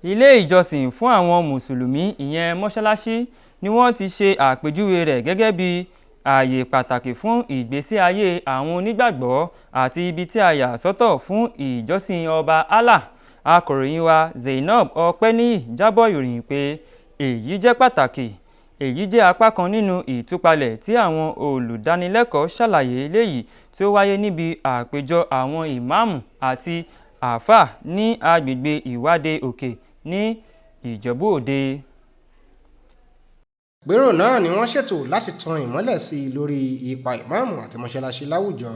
Ilé ìjọsìn fún àwọn Mùsùlùmí, ìyẹn mọ́ṣáláṣí, ni wọ́n ti ṣe àpèjúwe rẹ̀ gẹ́gẹ́ bíi ààyè pàtàkì fún ìgbésí ayé àwọn onígbàgbọ́ àti ibi tí a yà sọ́tọ̀ fún ìjọsìn Ọba Allah. Akọ̀ròyìn wa Zainab Ọpẹ́níyì jábọ̀ ìròyìn pé èyí jẹ́ pàtàkì. Èyí jẹ́ apá kan nínú ìtúpalẹ̀ tí àwọn olùdánilẹ́kọ̀ọ́ ṣàlàyé léyìí tí ó wáyé níbi àpéjọ àwọn ìmáàmù àti àfáà ní agbègbè Ìwádé Òkè ní Ìjẹ̀bú Òde. Àpérò náà ni wọ́n ṣètò láti tan ìmọ́lẹ̀ sí i lórí ipa ìmáàmù àti mọ́ṣáláṣí láwùjọ.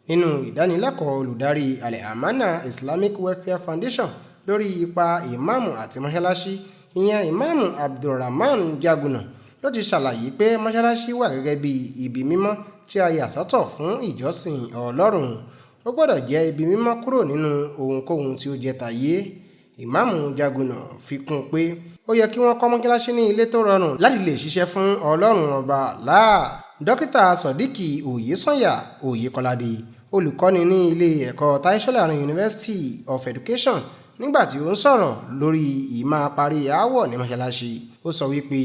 Nínú ìdánilẹ́kọ̀ọ́, olùdarí Al-Amana Islamic Welfare Foundation lórí ipa ìmáàmù àti mọ́ṣáláṣí, ìyẹn Ìmáàmù Abdulrahman Jaguna, ló ti ṣàlàyé pé mọ́ṣáláṣí wà gẹ́gẹ́ bí ibi mímọ́ tí a yà sọ́tọ̀ fún ìjọsìn Ọlọ́run. Ó gbọ́dọ̀ jẹ́ ibi mímọ́ kúrò nínú ohunkóhun tí ó jẹ́ tayé. Ìmáàmù Jaguna fi kún un pé ó yẹ kí wọ́n kọ́ mọ́ṣáláṣí ní ilé tó rọrùn láti lè ṣiṣẹ́ fún Ọlọ́run Ọba Allah. Dókítà Sodiq Oyesanya Oyèkọ́ládé, olùkọ́ni ní ilé ẹ̀kọ́ Tai Solarin University of Education, nígbà tí ó ń sọ̀rọ̀ lórí ìmáa parí aáwọ̀ ní mọ́ṣáláṣí, ó sọ wípé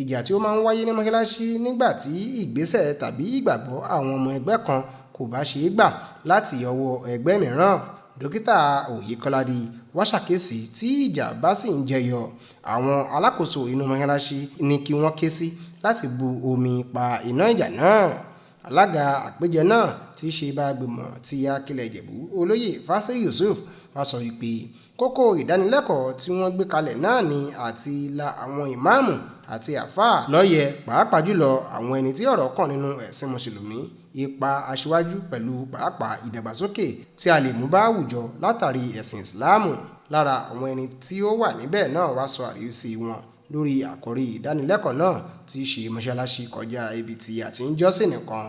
ìjà tí ó máa ń wáyé ní mọ́ṣáláṣí nígbà tí ìgbésẹ̀ tàbí ìgbàgbọ́ àwọn ọmọ ẹgbẹ́ kan kò bá ṣeé gbà láti ọwọ́ ẹgbẹ́ mìíràn. Dókítà Oyèkọ́ládé wá ṣàkíyèsí tí ìjà bá sì ń jẹyọ, àwọn alákòóso inú mọ́ṣáláṣí ní kí wọ́n ké sí láti bu omi pa iná ìjà náà. Alága àpèjẹ náà, tí í ṣe Ìbá ti Akilẹ̀ Ìjẹ̀bú, Olóyè Fásẹ Yusuf, wá sọ wípé kókó ìdánilẹ́kọ̀ọ́ tí wọ́n gbé kalẹ̀ náà ni àti la àwọn ìmáàmù àti àfáà lọ́yẹ, pàápàá jùlọ àwọn ẹni tí ọ̀rọ̀ kàn nínú ẹ̀sìn Mùsùlùmí, ipa aṣíwájú pẹ̀lú pàápàá ìdàgbàsókè tí a lè mú bá àwùjọ látàrí ẹ̀sìn Ìsìláàmù. Lára àwọn ẹni tí ó wà níbẹ̀ náà wá sọ àríwísí wọn lórí àkòrí ìdánilẹ́kọ̀ọ́ náà, tí í ṣe mọ́ṣáláṣí kọjá ibi tí a ti ń jọ́sìn nìkan.